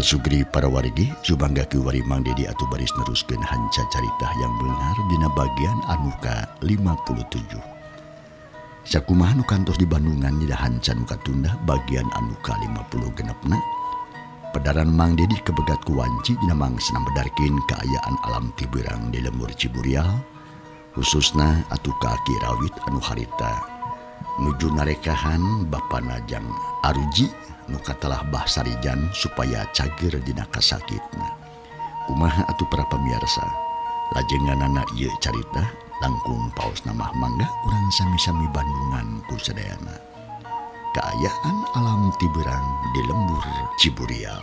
Sugri para wargi Subangga kiwari Mang Dedi atuh baris neruskeun hanca carita yang beunghar dina bagian anu ka 57. Sakumaha nu kantos di Bandungan dina hanca nu katunda bagian anu ka 56 na. Pedaran Mang Dedi kebegat ku wanci dina mangsa medarkeun kaayaan alam tiberang di lembur Ciburial, khususna atuh ka Aki Rawit anu harita nuju narekahan bapana jang Aruji nu katelah Bah Sarijan supaya cager dina kasakitna. Kumaha atuh para pamiarsa, lajenganana ieu carita langkung paosna mah mangga urang sami-sami Bandungan ku sadayana. Kaayaan alam tiberang di lembur Ciburial.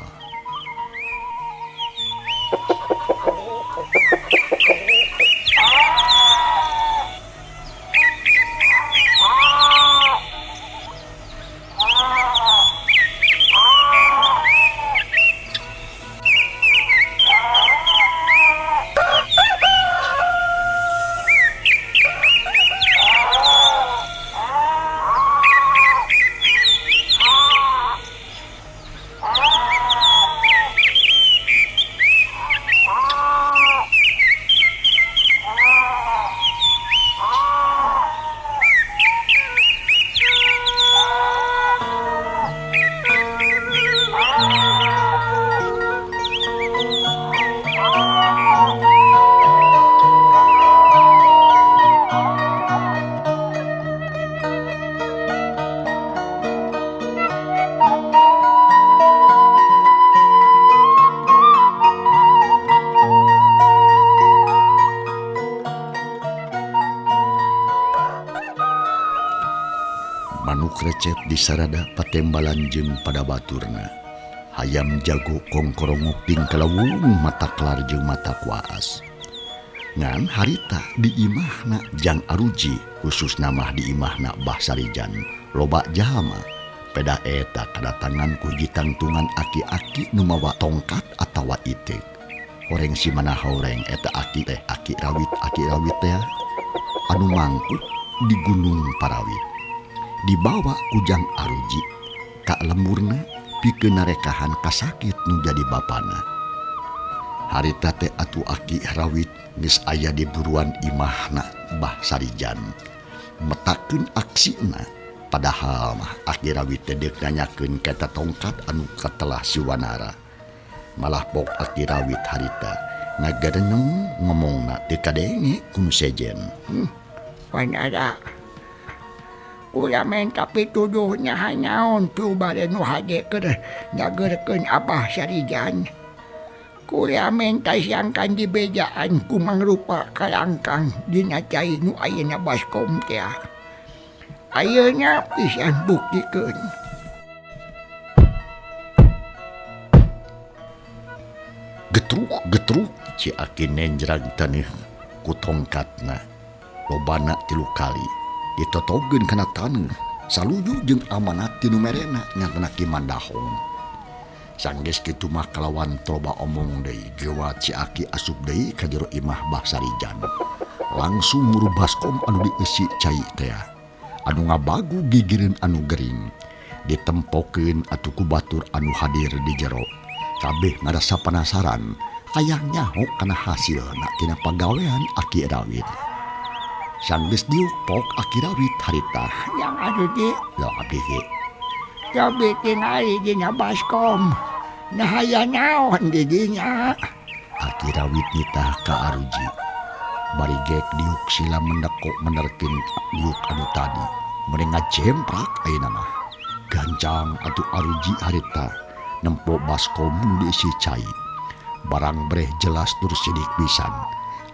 Manuk recet di sarada patembalan jeung pada baturna. Hayam jago kongkorongok tingkalawung mata kelar jeung mata kuaas. Ngan harita di imahna jang Aruji, khususna mah di imahna Bah Sarijan, loba jalma. Peda eta kadatangan ku hiji tangtungan aki-aki nu mawa tongkat atawa itik. Horeng si mana horeng eta aki teh aki rawit teh anu mangkuk di Gunung Parawit. Dibawa ku Jang Aruji ka lemburna pikeun narekahan kasakit nu jadi bapana. Harita teh atuh Aki Rawit geus aya di buruan imahna Bah Sarijan. Metakeun aksina, padahal mah Aki Rawit teh deuk nanyakeun ka eta tongkat anu katelah si Wanara. Malah pok Aki Rawit harita ngagarenem ngomongna teu kadenge ku nu sejen. Wanara Kula menta pituduhnya hanyaon tu bade nu hade keur nyageurkeun Abah Sarijan. Kula menta siangkan dibejaan ku mangrupa kalangkang dina cai nu ayeuna baskom teh. Ayeuna pisan buktikeun. Getruk getruk ci Aki nenjrag taneuh ku tongkatna. Lobana 3 kali. Ditotogeun kana taneuh saluju jeung amanat ti nu merena nyatana Ki Mandahong. Sanggeus kitu mah kalawan loba omong deui gewat si Aki asup deui ka jero imah Bah Sarijan. Langsung muru baskom anu dieusi cai teh anu ngabagu gigireun anu gering. Ditempokeun atuh ku batur anu hadir di jero. Kabeh ngarasa penasaran hayang nyaho kana hasilna tina pagawean Aki Rawit. Sanggeus diuk pok Aki Rawit harita yang anu di lo abdi ge cobi tingali dina baskom nah aya naon di dinya. Aki Rawit nitah ka Aruji bari gek diuk sila mendekok menerkeun diuk anu tadi meni ngajemprak ayeuna mah. Gancang atuh Aruji harita nempo baskom nu diisi cai barang breh jelas tur sidik pisan.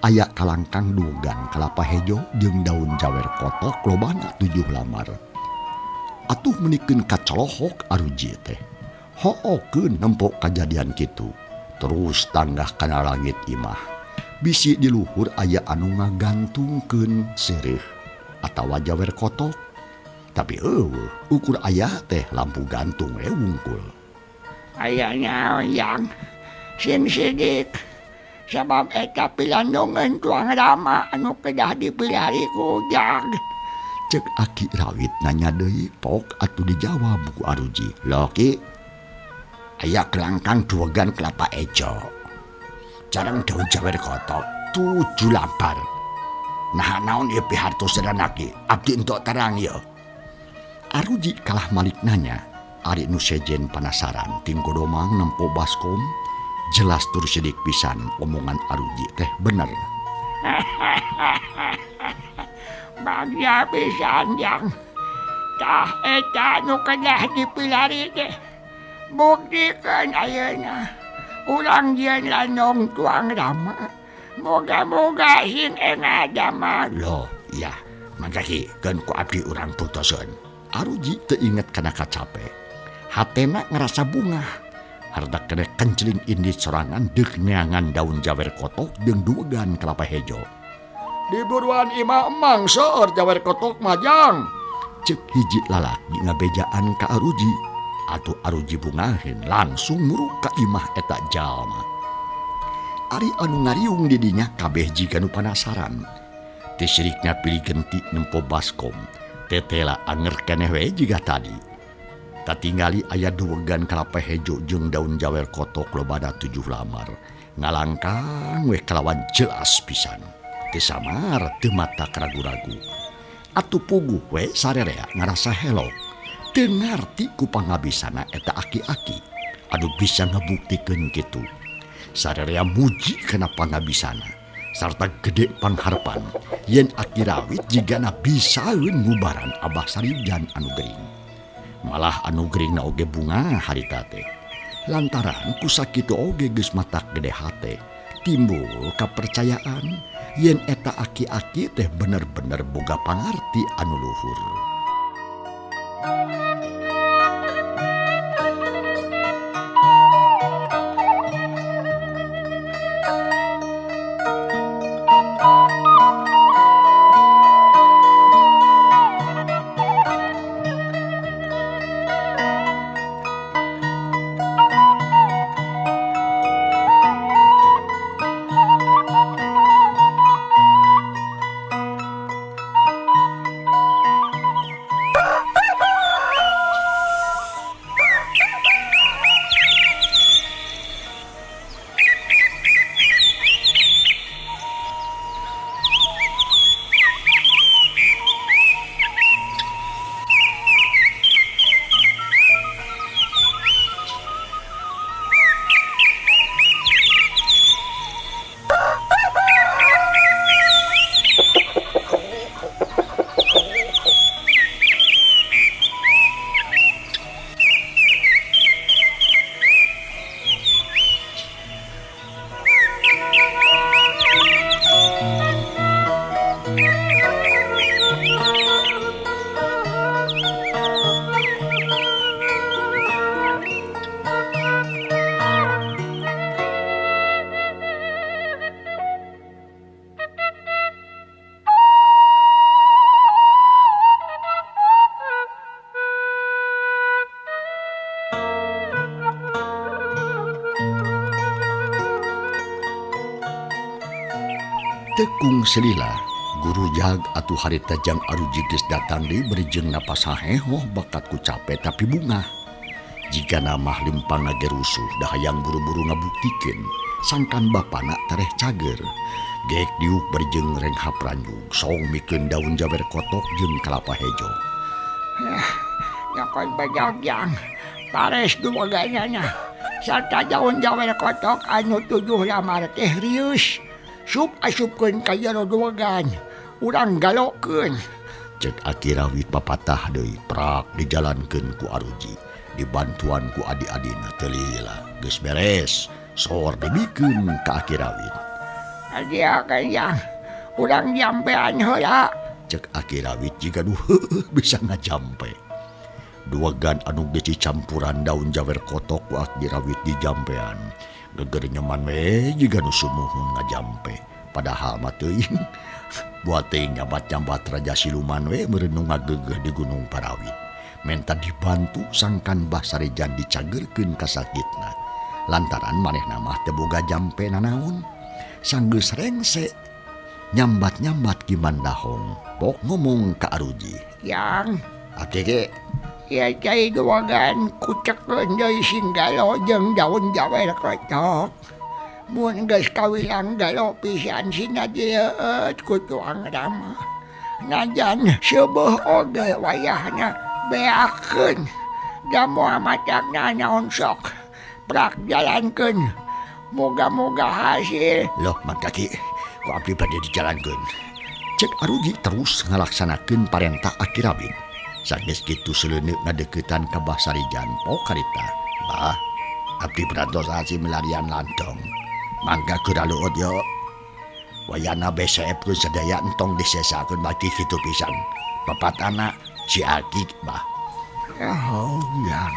Aya kalangkang dugan kalapa hejo jeung daun jawer kotok lobana 7 lamar. Atuh menikeun kacolohok Aruji teh. Hookeun nempo kajadian kitu. Terus tanggah kana langit imah. Bisi di luhur aya anu ngagantungkeun seureuh atawa jawer kotok. Tapi eueuh ukur aya teh lampu gantung we wungkul. Aya naon yang sim sidik. Sabab eta pilandongan tuang rama anu kedah dipilari ku jag. Cek Aki Rawit nanya deui pok atuh dijawab ku Aruji. Loki Aya kelangkang duwegan kelapa ejo. Jarang daun jawer kotok 7 lambar. Nah naon ieu pihartoseun aki? Abdi entok terang ieu. Aruji kalah malik nanya, ari nu sejen panasaran ting godomang nempo baskom, jelas tur sidik pisan omongan Aruji teh bener. Bagja pisan jang. Tah eta nu kedah dipilari teh. Buktikeun ayeuna. Urang jieun landong tuang rama. Moga-moga sing enga jama. Loh, iya. Mangkaki keun ku abdi urang buktoseun. Aruji teu inget kana kacape. Hatena ngerasa bungah. Harta kene kenceling indit sorangan deuk neangan daun jawer kotok jeung duwegan kelapa hejo. Diburuan imah emang seueur jawer kotok majang. Ceuk hiji lalaki ngabejaan ka Aruji. Atuh Aruji bungaheun langsung muruk ka imah eta jalma. Ari anu ngariung di dinya kabeh jiga nu panasaran. Teu sirikna pilih genti nempo baskom. Tetela anger keneh we jiga tadi. Katingali aya duwegan kelapa hejo jeung daun jawer kotok lobana 7 lamar. Ngalangkang we kalawan jelas pisan. Teu samar teu mata ragu-ragu. Atuh puguh we sarerea ngarasa helok. Teu ngarti ku pangabisana eta aki-aki. Aduh bisa ngabuktikeun kitu. Sarerea muji kana pangabisana sarta gede pangharpan yen Aki Rawit jigana bisaeun ngubaran Abah Sarijan anu gering. Malah anu gering na oge bunga harita teh. Lantaran ku sakitu oge geus matak gede hate, timbul kapercayaan yen eta aki-aki teh bener-bener boga pangarti anu luhur. Tekung selila guru jag atuh harita jang Aruji geus datang deui bari jeung napas hahehoh bakat ku cape tapi bungah. Jika namah lempang ge rusuh dah hayang buru-buru ngabuktikeun sangkan bapana tereh cager. Gek diuk bari jeung renghap ranjug song mikeun daun jawer kotok jeung kelapa hejo. Nyokot bajag jang pares duwegana sarta daun jawer kotok anu 7 lamar teh rius. Sup asupkeun ka jero duwegan, urang galokeun. Cek Aki Rawit papatah deui prak dijalankeun ku Aruji, dibantuan ku adi-adina teu lila. Geus beres, sor dibikeun ka Aki Rawit. Adi akang, urang jampean heula. Cek Aki Rawit jiga nu heueuh bisa ngajampe. Duwegan anu geus dicampuran daun jawer kotok ku Aki Rawit dijampean. Geger nyaman we jiga nu sumuhun ngajampe. Padahal mah teuing buat teuing nyambat-nyambat raja siluman we meureun nu ngagegeuh di Gunung Parawit. Menta dibantu sangkan Bah Sarijan dicageurkeun kasakitna. Lantaran manehna mah teu boga jampe nanaon. Sanggeus rengse nyambat-nyambat Ki Mandahong pok ngomong ka Aruji. Yang ake ge Ieu cai duagan kucekeun deui sing galo jeung daun jawer kotok. Mun geus kawilang galo pisan sina dieueut ku tuang rama. Najan seubeuh oge wayahna beakeun. Da moal matakna naon sok. Prak jalankeun. Moga-moga hasil. Loh Mang Kaki, ku abdi bade dijalankeun. Cek Aruji terus ngalaksanakeun parentah Aki Rawit. Sanes kitu seleuneu ngadeukeutan ka Bah Sarijan pokarita. Bah, abdi perantos hasil milarian lantong. Mangga geura leueut yo. Wayana beseepkeun sadaya entong disesakeun mati kitu pisan. Papatana si Aki bah. Oh, yang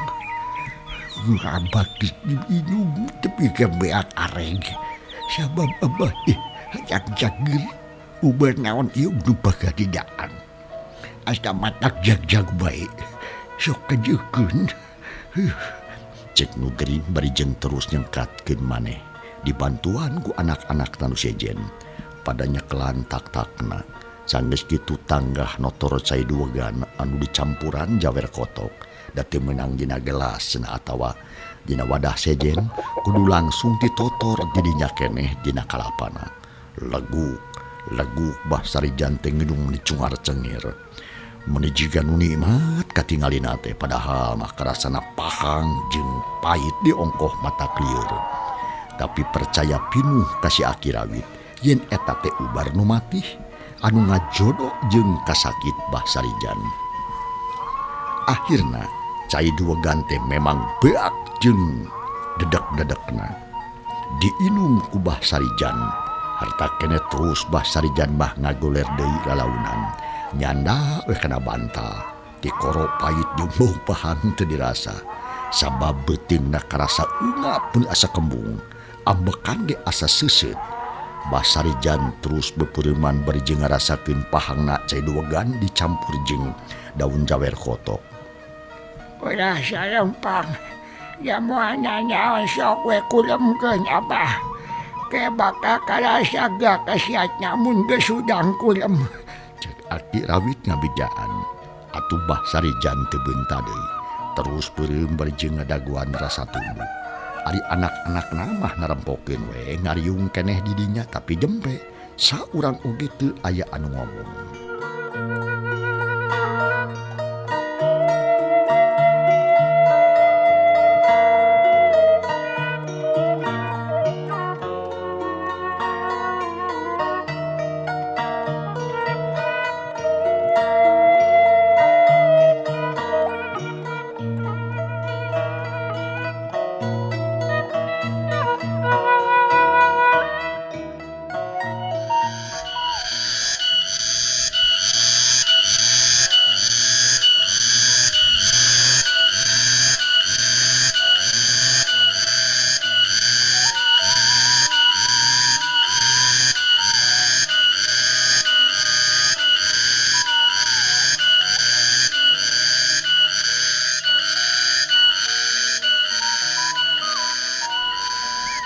ngabak diinum tepi ka beak areg. Sabab abah hayang jagir uber naon ieu nu pagadidaan. Asta matak jag-jag bae. Sok kajeukeun. Cek nu gering bari jeung terus nyengkatkeun maneh. Dibantuan ku anak-anak tanu sejen. Padanya kelan tak-takna. Sanggeus kitu tanggah notor cai duegan anu dicampuran jawer kotok. Da teu meunang dina gelas cenah atawa dina wadah sejen kudu langsung ditotor didinya keneh dina kalapana. Leguk, leguk Bah Sarijan teh ngidung meuni cungar cengir. Meuni jiga nu nikmat katingalina teh padahal mah karasana pahang jeung pahit diongkoh mata klieur. Tapi percaya pinuh ka si Aki Rawit yen eta teh ubar nu matih anu ngajodo jeung kasakit Bah Sarijan. Akhirna cai duegan teh memang beak jeung dedek-dedekna. Diinum ku Bah Sarijan. Harta kene terus Bah Sarijan mah ngagoler deui lalaunan. Nyanda we kana bantal. Tikoro pahit jeung bau pahang teu dirasa. Sabab beuteungna karasa ungap pun asa kembung. Ambekan ge asa seuseut. Bah Sarijan terus bepeureman bari jeung ngarasakeun pahangna cai duegan dicampur jeung daun jawer kotok. Ulah sarempang. Ya moal nanaon sok we kulemkeun abah. Ke bakal karasa ga kasiatna mun geus hudang kulem. Cek Aki Rawit ngabejaan. Atuh Bah Sarijan teu beunta deui. Terus peureum bari jeung ngadaguan rasa tumbuh. Ari anak-anak mah narempokeun we ngariung keneh di dinya tapi jempe saurang oge teu aya anu ngomong.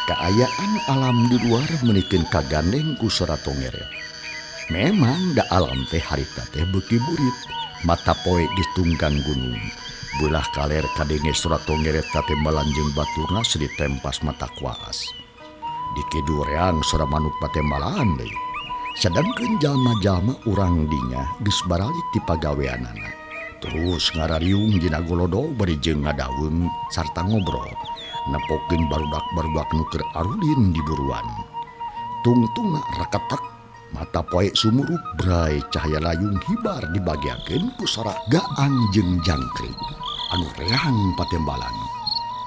Kaayaan alam di luar menikeun kagandeng ku sora tongere. Memang da alam teh harita teh beuki burit, mata poe geus tunggang gunung. Beulah kaler kadenge sora tongere tatembalan jeung baturna seri tempas mata kuas. Di kidureang sora manuk patembalan deui. Sadangkeun jalma-jalma urang dinya geus baralik ti pagaweanana. Terus ngarariung dina golodo bari jeung ngadaweung sarta ngobrol. Nepokeun barudak-barudak nu keur arulin di buruan. Tungtungna reketek, mata poe sumurup bray cahaya layung hibar dibagiakeun ku sora gaang jeung jangkrik anu reang patembalan.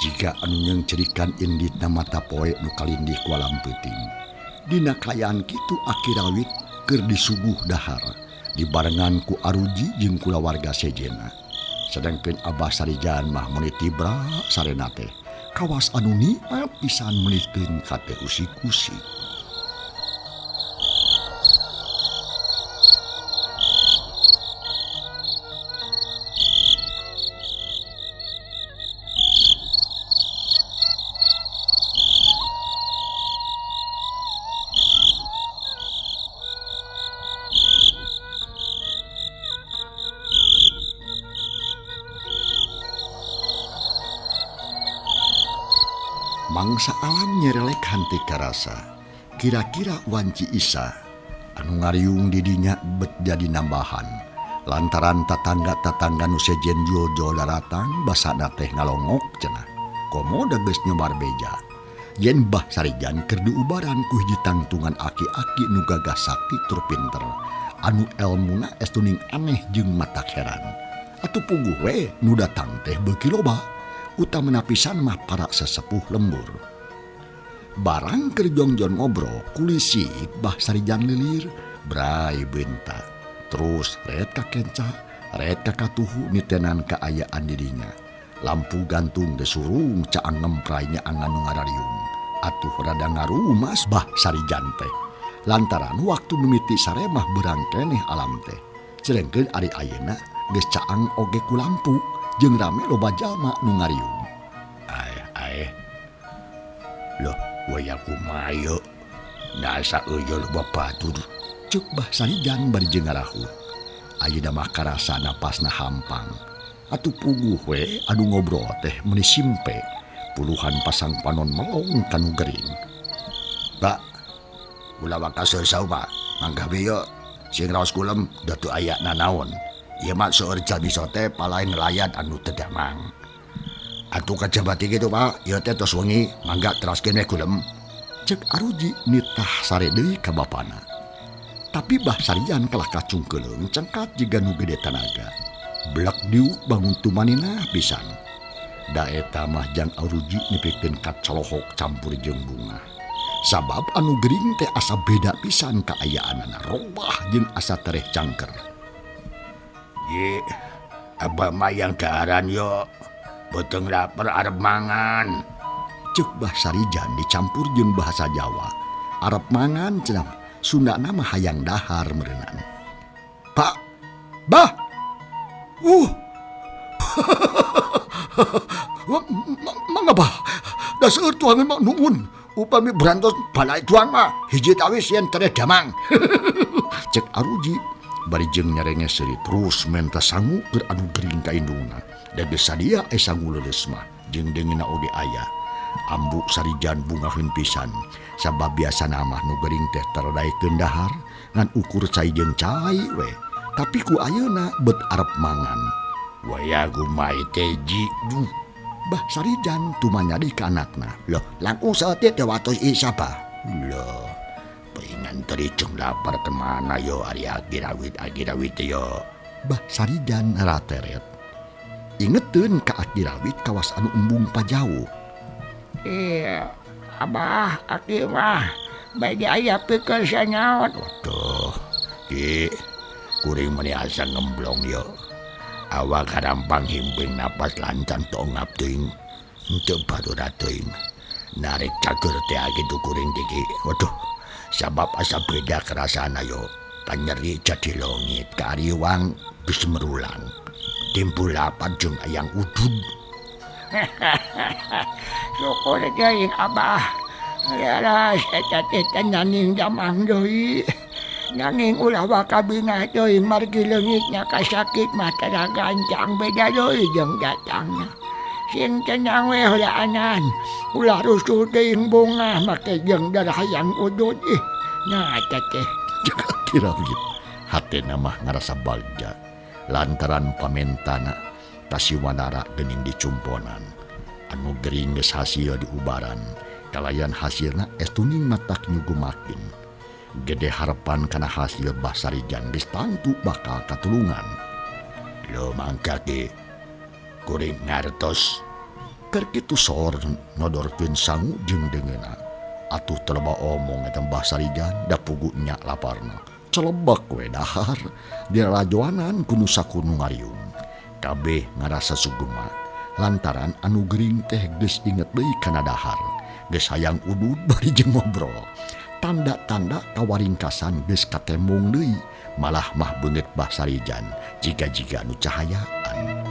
Jiga anu nyengcerikan inditna mata poe nu kalindih ku alam peuting. Dina kaayaan kitu Aki Rawit keur disuguh dahar dibarengan ku Aruji jeung kulawarga sejena. Sedangkeun Abah Sarijan mah meuni tibra sarena teh. Kawas anu nikmat pisan meunikeun ka teu usik-usik. Mangsa alam nyerelek henteu karasa. Kira-kira wanci Isa anu ngariung di dinya bet jadi nambahan. Lantaran tatangga-tatangga nu sejen jol-jol daratang basana teh ngalongok cenah. Komo da geus nyebar beja. Yen Bah Sarijan keur diubaran ku hiji tangtungan aki-aki nu gagah sakti tur pinter. Anu elmuna estuning aneh jeung matak heran. Atuh puguh we nu datang teh beuki loba. Utamana pisan mah para sesepuh lembur. Barang keur jongjon ngobrol kulisik Bah Sarijan lilir brai benta. Terus ret ka kenca, ret ka katuhu nitenan kaayaan dirinya. Lampu gantung desurung caang ngempray nyaangan nu ngarariung. Atuh rada ngarumas Bah Sarijan teh. Lantaran waktu mimiti saremah beurang keneh alam teh. Celengkeun ari ayeuna geus caang oge ku lampu jeung rame loba jalma nu ngariung. Aeh aeh. Loh, waya kumaha ieu? Da asa eueuh loba batur. Ceuk Bah Sarijan bari jeung ngarahuh. Ayeuna mah karasa napasna hampang. Atuh puguh we anu ngobrol teh meuni simpe. Puluhan pasang panon melong kanu gering. Pak, ulah waka seusau Pak. Mangga we yeuh. Sing raos kulem da teu aya nanaon. Ieu mah seueur jalmi sote palain nelayan anu teu damang. Atuh kajabati kitu Pak, ieu teh tos wengi, mangga teraskeun we kulem. Ceuk Aruji nitah sare deui ka bapana. Tapi Bah Sarijan kalah kacungkeuleung cengkat jiga nu gede tanaga. Blek diuk bangun tumaninah pisan. Da eta mah jang Aruji nepikeun kacolohok campur jeung bunga. Sabab anu gering teh asa beda pisan kaayaanana, robah jeung asa tereh cangker. Ye, abah mah yang daharan yo. Beuteung lapar arep mangan. Ceuk Bah Sarijan dicampur jeung bahasa Jawa. Arep mangan cenah, Sundana mah hayang dahar meureunan. Pak, Bah. Mangga Bah. Da seueur tuangan mah nuhun. Upami berantos balai tuang mah hiji tawis yen tereh damang. Cek Aruji bari jeung nyarenge seuri terus menta sangu keur anu gering ka indungna. Da geus sadia aya sangu leuleus mah jeung deungeunna oge aya. Ambu Sarijan bungaheun pisan sabab biasana mah nu gering teh taradaekeun dahar ngan ukur cai jeung cai we. Tapi ku ayeuna bet arep mangan. Waya gumai teh ji duh. Bah Sarijan tumanya di ka anakna. Loh, langkung saeutik teh watos isa bah. Loh, paingan teri jeung lapar kemana yo ari agirawit yo. Bah Sarijan rateret. Ingeteun ka Akirawit kawas anu embung pajauh. Iya, abah aki mah bade aya pikeun sanyaot. Waduh, ki kuring meni asa ngemblong yo. Awak karampang himping napas lancan tongap teuing. Henteu batura teuing. Narik cager teh kitu kuring tiki. Waduh, sabab asa beda kerasana yo. Panyeri jadi longit kariwang geus merulang. Timbul lapar jeung ayang udud. Syukur teuing abah. Leras eta teh naning damang deui. Nanging ulah waka bingah teuing margi leungitna kasakit mah tara gancang beda deui jeung datangna. Sing tenang we heulaanan. Ulah rusuh teuing bungah make jeung darah hayang udud ih. Nah eta teh Cek Akirawit. Hatena mah ngarasa bagja lantaran pamentana tasiwanara geuning dicumponan. Anu gering geus hasil diubaran, kalayan hasilna estuning matak nyugumakin. Gede harapan kana hasil Bah Sarijan geus tangtu bakal katulungan. Lho mangga ge kuring ngartos. Keur kitu sor nodorkeun sangu jeung deungeunna. Atuh teu loba omong eta Bah Sarijan da pugu nya laparna. Celebek we dahar diralajoanan ku nu sakunu ngariung. Kabeh ngarasa sugema lantaran anu gering teh geus inget deui kana dahar. Geus hayang udud bari jeung ngobrol. Tanda-tanda kawaringkasan geus katembong deui, malah mah beungeut Bah Sarijan jiga-jiga nu cahayaan.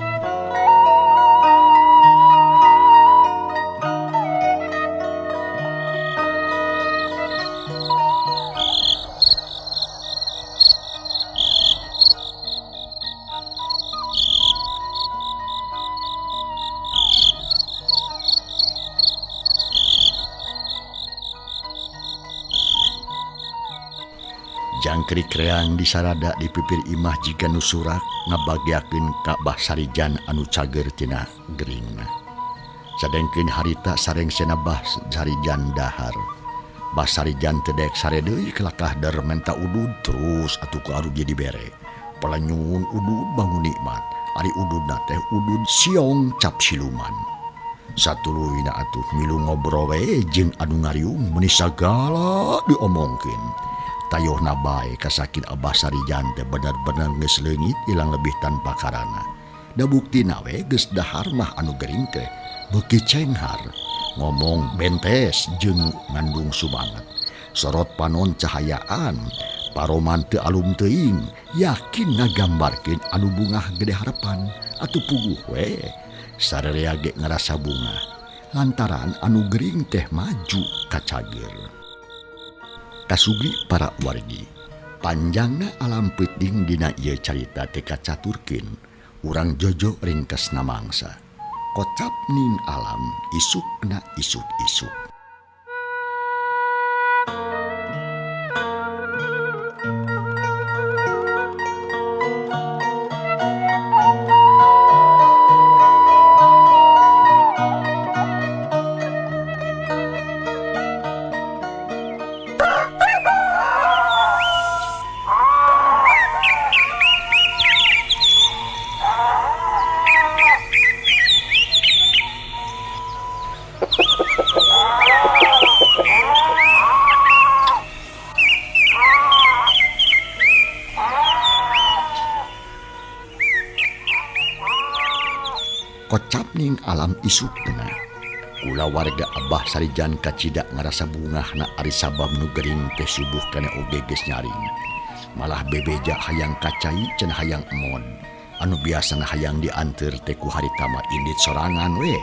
Jangkrik reang disarada di pipir imah jiga nu surak ngabagiakeun ka Bah Sarijan anu cager tina geringna. Sadengkeun harita sarengsena Bah Sarijan dahar. Bah Sarijan teu daek sare deui kelakah der menta udud terus atuh ku Aruji dibere. Pelenyun udud bangun nikmat, ari ududna teh udud siong cap siluman. Satuluyna atuh milu ngobrol we jeung anu ngariung meuni sagala diomongkeun. Tayohna bae kasakit Abah Sarijan teh bener-bener geus leungit ilang lebih tanpa karana. Da buktina we geus dahar mah anu gering teh beuki cenghar, ngomong bentes jeung ngandung sumanget. Sorot panon cahayaan, paroman teu alum teuing, yakin ngagambarkeun anu bungah gede harepan atuh puguh we. Sararea ge ngarasa bungah lantaran anu gering teh maju ka cager. Kasugi para wargi, panjangna alam peuting dina ieu carita teh kacaturkeun, urang jojo ringkesna mangsa. Kocap ning alam isukna isuk-isuk. Kocap ning alam isuk tengah. Kula warga Abah Sarijan kacida ngarasa bungahna ari sabab nu gering teh subuh kana oge geus nyaring. Malah bebeja hayang kacai cenah hayang emon. Anu biasana hayang dianteur teh ku harita mah indit sorangan we.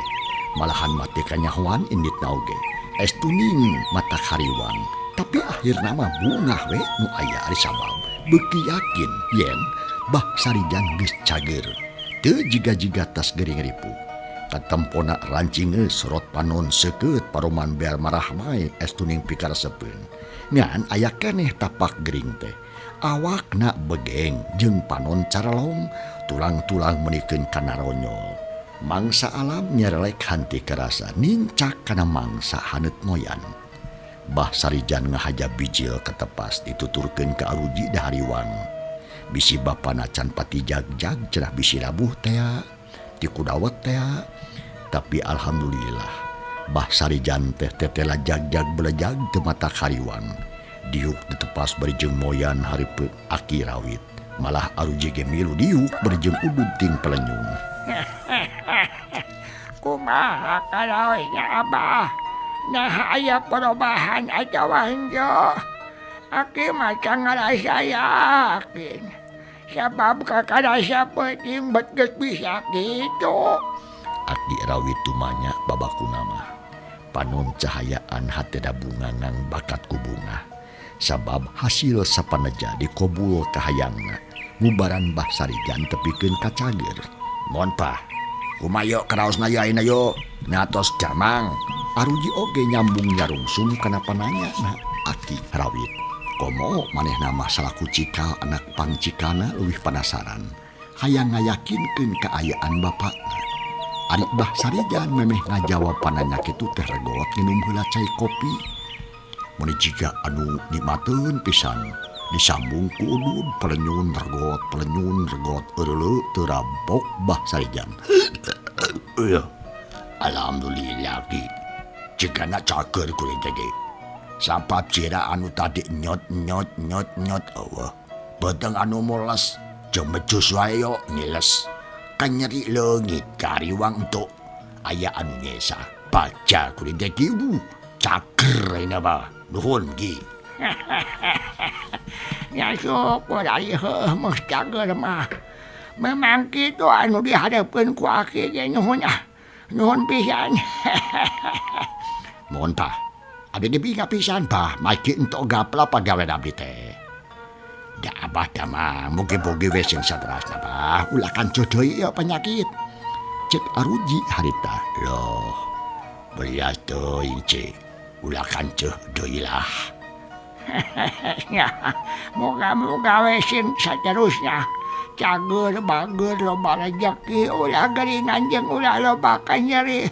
Malahan mah teh kanyahoan inditna oge. Estu ning mata hariwang. Tapi akhirna mah bungah we nu aya ari sabab. Beuki yakin yen Bah Sarijan geus cager. Teu jiga-jiga tas gering ripuh. Katempona rancingeus sorot panon seukeut paroman bear marah mae estuning pikaresepeun. Ngan aya keneh tapak gering teh. Awakna begeng jeung panon caralong, tulang-tulang meunikeun kana ronyol. Mangsa alam nyerelek hanti karasa nincak kana mangsa haneut moyan. Bah Sarijan ngahaja bijil ketepas dituturkeun ka Aruji dahariwang. Bisi bapana can pati jag-jag cenah bisi labuh tea, ti kudawet tea. Tapi alhamdulillah Bah Sarijan teh tetela jag-jag belejag teu mata hariwang. Diuk ditepas bari jeung moyan hareupeun aki rawit. Malah Aruji ge milu diuk bari jeung udud ting pelenyung. Kumaha kalaonya Abah? Nah aya perubahan atawa henteu? Aki mah can ngarasa yakin. Sabab kakarasa peuting bet geus bisa kitu. Aki rawit tumanya babakuna mah. Panon cahayaan hatena bunga ngang bakat ku bunga. Sabab hasil sapaneja dikobul kahayangna. Ngubaran Bah Sarijan tepikeun ka cager. Mohon Pah, kumaha karaosna ye ayeuna yo? Ngatos jamang. Aruji oge nyambung nyarungsum kana pananya na Aki rawit. Komo manehna mah salaku cikal anak pangcikana leuwih panasaran. Hayang ngayakinkeun kaayaan bapakna. Ari Bah Sarijan memeh ngajawab pananya kitu teh regot nginum heula cai kopi. Mun jiga anu nikmateun pisan disambung ku udud pelenyun regot eureuleu teu rampok Bah Sarijan. Alhamdulillah ki. Jigana cager kuring teh ge. Sabab jera anu tadi nyot nyot nyot nyot eueuh. Beuteung anu mules jeung mejus wae yo ngiles. Kanyeri leungit kariwang entuk aya anu nyesa. Baca kuring teh ki cager ayeuna mah. Nuhun ki. Ya syukur ari heuh mah cager mah. Memang kitu anu dihareupeun ku aki ge nuhun ah. Nuhun pisan. Mohon Bah. Abdi ge bingah pisan Bah, maki entok gapla pagawean abdi teh. Da abah damang mugi-mugi we sing saterasna Bah, ulah kancuh deui ieu penyakit. Cek Aruji harita. Loh, belias teuing cek. Ulah kancuh deui lah. Ya, moga-moga we sing saterusna cager bager loba rejeki ulah geringan jeung ulah loba kanyeri.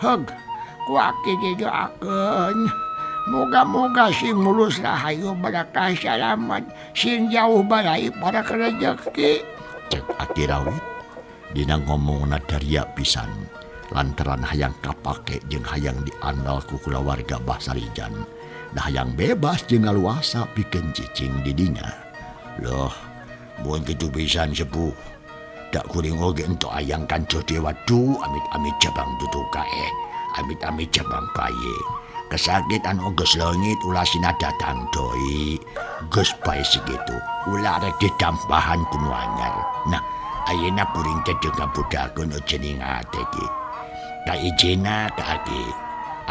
Heug, ku aki didoakeun. Moga-moga sing mulus rahayu barakah salamat, sing jauh balai para rejeki. Cek Aki Rawit dina ngomongna daria pisan lantaran hayang kapake jeung hayang diandal ku kulawarga Bah Sarijan. Dah hayang bebas jeung ngaluasa pikeun cicing di dinya. Loh, mun kitu pisan sepuh. Dak kuring oge entok hayang kanca dewa du amit-amit jabang tutuka amit-amit jabang baye. Kesakit anu geus leungit ulah sina datang deui. Geus bae sakitu, ulah rek ditampahan ku nu anyar. Nah, ayeuna kuring teh jeung ngabudakeun jening ate ki. Kaijina ka aki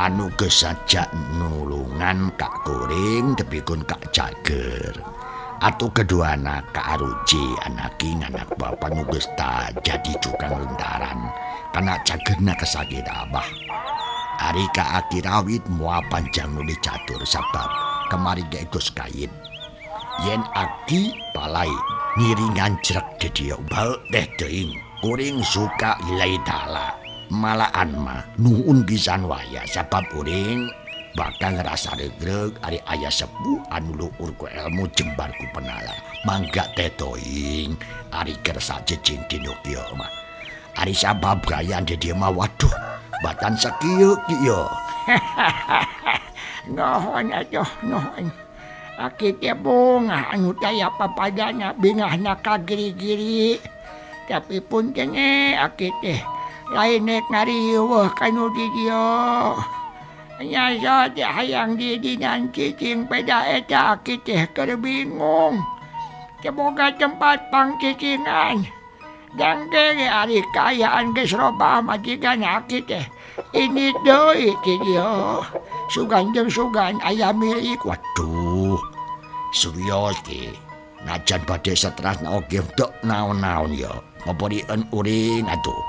anu geus sajak nulungan ka kuring tepikun ka cager. Atuh keduana ka Aruji anaki anak bapa nu geus jadi tukang lentaran kana cagerna kasakit abah. Ari ka Aki Rawit moal panjang nu dicatur sabab kemari ge geus kait. Yen aki palai ngiringan jrek di dieu bae teh teuing kuring suka lillahi ta'ala. Malaan mah nuhun pisan waya sabab kuring bakal ngerasa regreg ari aya sepuh anu luhur ku ilmu jembar ku penalar. Mangga teh teuing ari kersa cicing dina kieu mah. Ari sabab gayaan di dieu mah waduh batan sakieu kieu. Nuhun atuh nuhun. Aki teh bungah anu taya papadana bingahna ka giri-giri. Tapi punten aki teh lain rek ngariweuh kanu di dieu. Nya teh hayang didinan cicing peda eta aki teh keur bingung. Teu boga tempat pangcicingan. Dangge ge ari kaayaan geus robah majikan aki teh. Ini deui di dieu. Sugan jeung sugan aya milik. Waduh, suwios ki. Najan bade setrasna oge teu naon-naon ya. Paporieun uring atuh.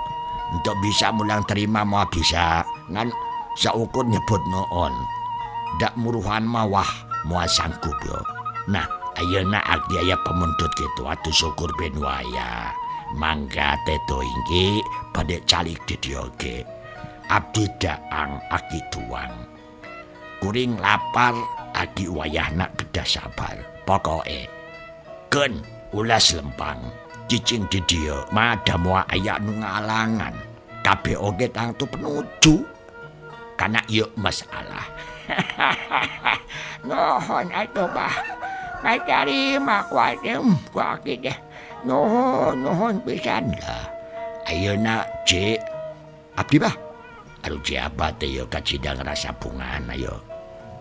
Untuk bisa mulang terima moal bisa ngan saukur nyebut noon. Dak muruhan mawah moal sanggup yo. Nah, ayeuna abdi aya pemuntut kitu atuh syukur ben waya. Mangga teh inggih bade calik di dieu ge. Abdi daang aki tuang. Kuring lapar aki wayahna kedah sabar. Pokoke keun ulas lempang. Cicing di dieu mah da moal aya nu ngalangan. Kabeh oge tangtu penuju. Kana ieu masalah. Nuhun atuh bah. Katarima ku ku aki teh. Nuhun nuhun pisan. Lah, ayeuna Cik abdi bah. Aduh Cik abah teh ieu kacida ngrasa bungahna ieu.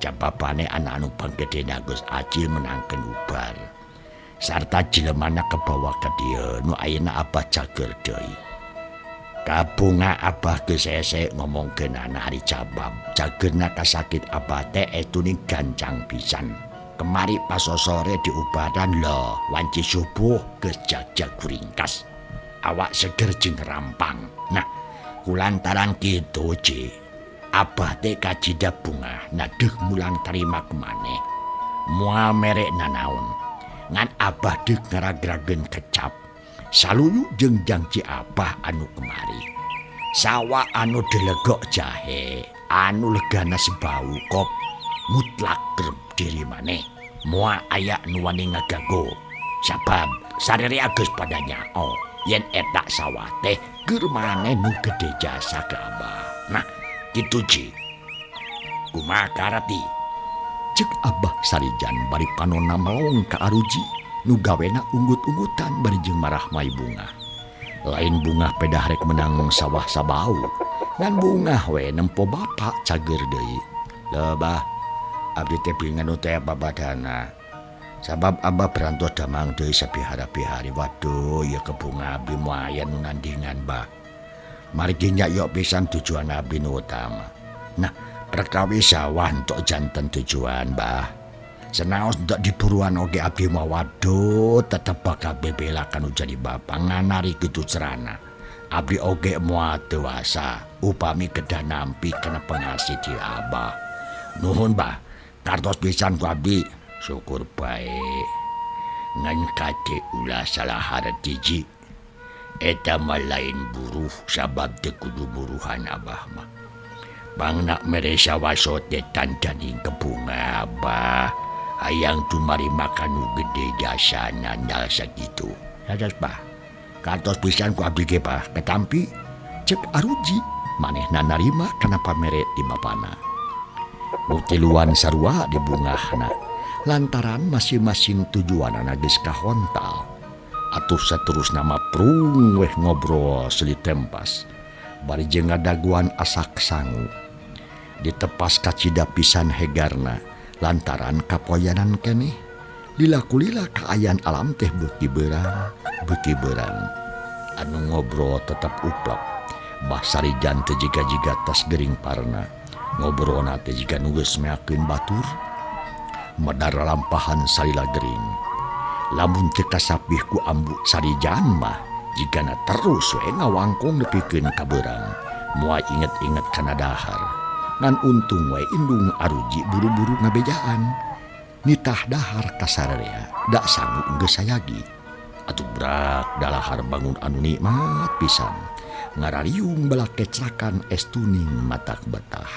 Jababane anak anu panggedena Gus Acil menangkeun ubar. Sarta jelemana kebawa ka dieu nu ayeuna abah cager deui. Kabunga abah geus hese ngomongkeun anak ari jabab. Cagerna kasakit abah teh etune gancang pisan. Kemari pas sore diubaran lho, wanci subuh geus jagjag ringkas. Awak seger jeung rampang. Nah, kulantaran kitu Ci, abah teh kacida bungah nadeuh mulang tarima kemaneh. Moal mere nanaon. Ngan abah deuk ngaragrageun kecap. Saluyu jeung jangji abah anu kemari. Sawah anu dilegok jahe, anu legana sebau kop mutlak kerep diri maneh. Moal aya nu wani ngagago. Sabab sarere geus pada nyao yen eta sawah teh keur maneh nu gede jasa ka abah. Nah, kitu Ci. Kumaha karati? Cek Abah Sarijan bari panonna melong ka Aruji nu gawena unggut-unggutan bari jeung marah mai bungah. Lain bungah pedah rek menang sawah sabau, ngan bungah we nempo bapak cager deui. Leuh bah, abdi teh bingung nu teh babadana. Sabab abah berantos damang deui sabihara-bihari. Waduh, ieu kebunga abdi moal aya nu nandingan bah. Margi nya ieu pisan tujuan abdi nu utama. Nah, perkawis sawah entok janten tujuan bah. Senaos entok diburuan oge abdi mah waduh tetep bakal bebela kanu jadi bapak nganari kitu cerana. Abdi oge moal dewasa upami kedah nampi kana pengasih di abah. Nuhun bah, kartos pisan ku abdi. Syukur bae ngan kate ulah salah harti ji. Eta mah lain buruh sabab teu kudu buruhan abah mah. Pangna mere sawaso teh tancaning kebunga abah. Hayang tumari makan nu gede jasa nandal sakitu. Sadas bah. Kantos pisan ku abdi ge bah ketampi cek Aruji manehna narima kana pamere ti bapana. Nu tiluan sarua dibungahna lantaran masing-masing tujuanana geus kahontal. Atuh saterusna mah prung weh ngobrol seuli tempas. Bari jeung ngadaguan asak sangu. Ditepas kacida pisan hegarna lantaran kapoyanan keneh. Lila kulila kaayaan alam teh beuki beurang, beuki beurang. Anu ngobrol tetep uplek. Bah Sarijan teh jiga-jiga tas gering parna. Ngobrolna teh jiga nu geus meakeun batur. Medar lampahan salila gering. Lamun teu kasapih ku ambu Sarijan mah jigana terus we ngawangkong nepikeun ka beurang. Moal inget-inget kana dahar. Ngan untung we indung Aruji buru-buru ngabejaan. Nitah dahar kasararea dak sanggup geus sayagi. Atuh brak dalahar bangun anu nikmat pisan. Ngarariung balak kecrakan es tuning matak betah.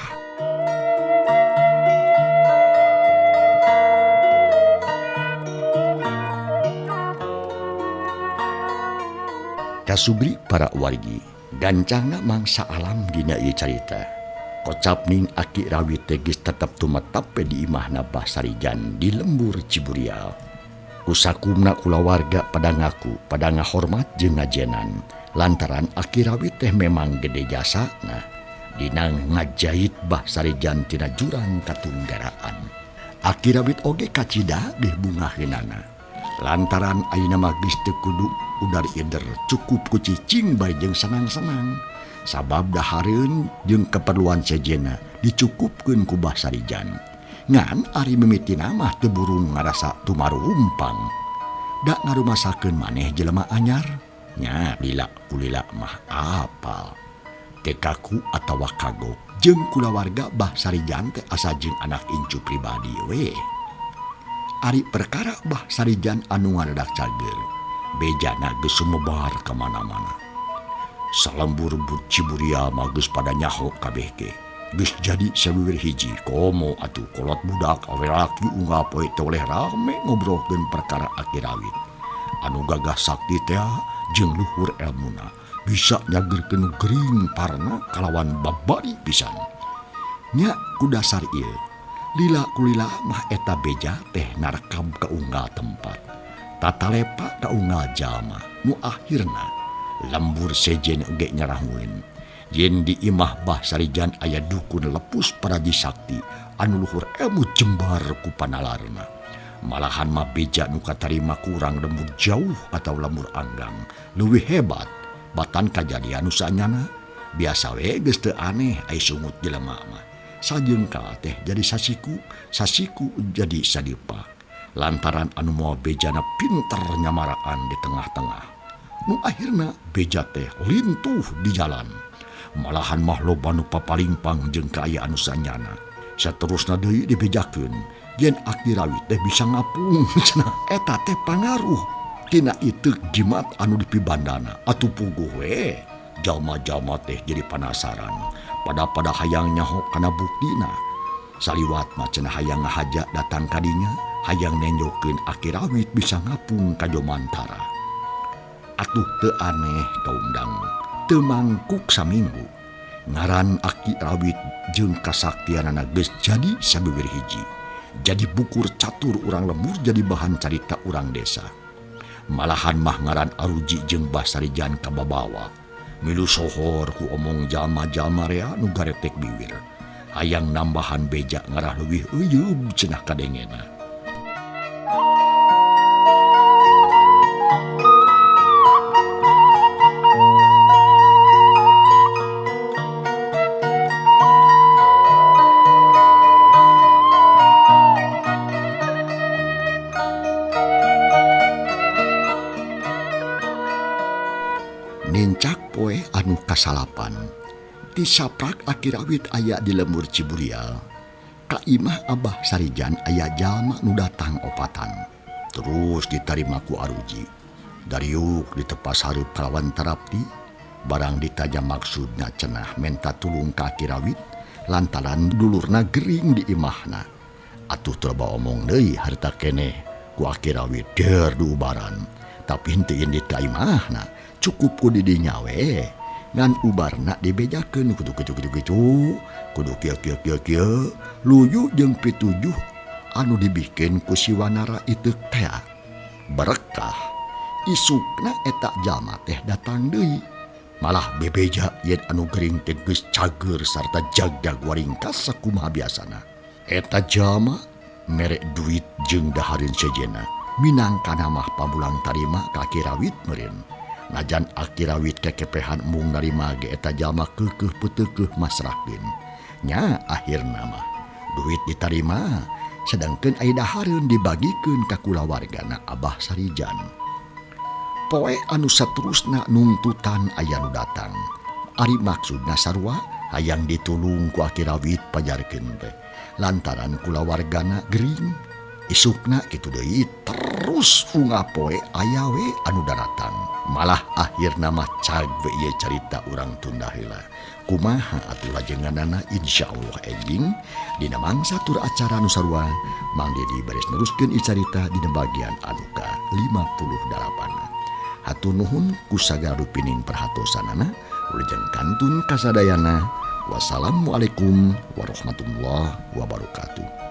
Kasubri para wargi, gancangna mangsa alam dina ieu carita. Kocapning Aki Rawit teh geus tetep tumetep di imahna Bah Sarijan di lembur Ciburial. Kusakumna kulawarga pada ngaku, pada ngahormat jeung ngajenan. Lantaran Aki Rawit teh memang gede jasana dina ngajait Bah Sarijan tina jurang katunggaraan. Aki Rawit oge kacida dibungaheunana. Lantaran ayeuna mah geus teu kudu udar ider, cukup ku cicing bari jeung senang-senang. Sabab dahareun jeung keperluan sejenna dicukupkeun ku Bah Sarijan. Ngan ari mimitina mah teu burung ngarasa tumarumpang. Da ngarumasakeun maneh jelema anyar, nya lila kulila mah apal. Teu kaku atawa kagok jeung kulawarga Bah Sarijan teh asa jeung anak incu pribadi we. Ari perkara Bah Sarijan anu ngadadak cager, bejana geus sumebar ka mana-mana. Salembur Ciburia mah geus pada nyaho kabeh ge. Geus jadi sawiwir hiji komo atuh kolot budak awe laki unggal poe teh oleh rame ngobrolkeun perkara Aki Rawit. Anu gagah sakti teh jeung luhur elmuna bisa nyagerkeun gering parna kalawan babari pisan. Nya ku dasar ieu lila kulila mah eta beja teh narekam ka unggal tempat. Tatalepa ka unggal jalma nu akhirna lembur sejen oge nyarahueun. Yen di imah Bah Sarijan aya dukun lepus paraji sakti anu luhur ilmu jembar ku panalarna. Malahan mah beja nu katarima kurang lembur jauh atau lembur anggang leuwih hebat batan kajadian nu saenyana. Biasa we geus teu aneh ai sungut jelema mah. Sajengkal teh jadi sasiku, sasiku jadi sadipa. Lantaran anu moal bejana pinter nyamaraan di tengah-tengah. Nu akhirna beja teh lintuh di jalan. Malahan mah loba nu papalingpang jeung kaayaan nu sanyana. Saterusna deui dibejakeun yen Aki Rawit teh bisa ngapung cenah eta teh pangaruh tina iteuk jimat anu dipibandana. Atuh puguh we jalma-jalma teh jadi panasaran. Pada-pada hayang nyaho kana buktina. Saliwat mah cenah hayang ngahaja datang kadinya, hayang nenjokeun Aki Rawit bisa ngapung ka Jomantara. Atuh teu aneh kaum dangu, teu mangkuk saminggu. Ngaran Aki Rawit jeung kasaktianana geus jadi sabiwir hiji. Jadi bukur catur urang lembur jadi bahan carita urang desa. Malahan mah ngaran Aruji jeung Bah Sarijan kababawa. Milu sohor ku omong jalma-jalma rea nu garetek biwir. Hayang nambahan beja ngarah leuwih euyeup cenah kadengena. Nincak poe anu kasalapan, ti saprak Aki Rawit aya di lembur Ciburial. Ka imah Abah Sarijan aya jalma nu datang opatan. Terus ditarima ku Aruji. Dariuk ditepas hareup kalawan tarapti, barang ditanya maksudna cenah menta tulung ka Aki Rawit lantaran dulurna gering di imahna. Atuh teu loba omong deui harita keneh ku Aki Rawit der diubaran. Tapi henteu indit ka imahna, cukup ku di dinya we. Ngan ubarna dibejakeun kudu kitu kitu kitu, kudu kieu kieu kieu kieu, luyu jeung pitujuh anu dibikeun ku si Wanara iteuk tea. Berkah isukna eta jalma teh datang deui. Malah bebeja yen anu gering teh geus cager sarta jagjag waringkas sakumaha biasana. Eta jalma mere duit jeung dahareun sejenna. Minangkana mah pamulang tarima ka Aki Rawit meureun. Najan Aki Rawit kekepehan mung narima ge eta jalma keukeuh peuteukeuh masrahkeun. Nya akhirna mah duit ditarima sedangkeun aya dahareun dibagikeun ka kulawargana Abah Sarijan. Poe anu saterusna nungtutan aya nu datang. Ari maksudna sarua hayang ditulung ku Aki Rawit pajarkeun teh. Lantaran kulawargana gering. Isukna kitu deui terus unggal poe aya we anu daratang. Malah akhirna mah cag we ieu carita urang tunda heula. Kumaha atuh lajenganana insyaallah enjing dina mangsa tur acara nu sarua Mang Dedi baris neruskeun ieu carita dina bagian anu ka 58. Hatur nuhun ku sagala rupining perhatosanana wilujeng kantun kasadayana. Wassalamualaikum warahmatullahi wabarakatuh.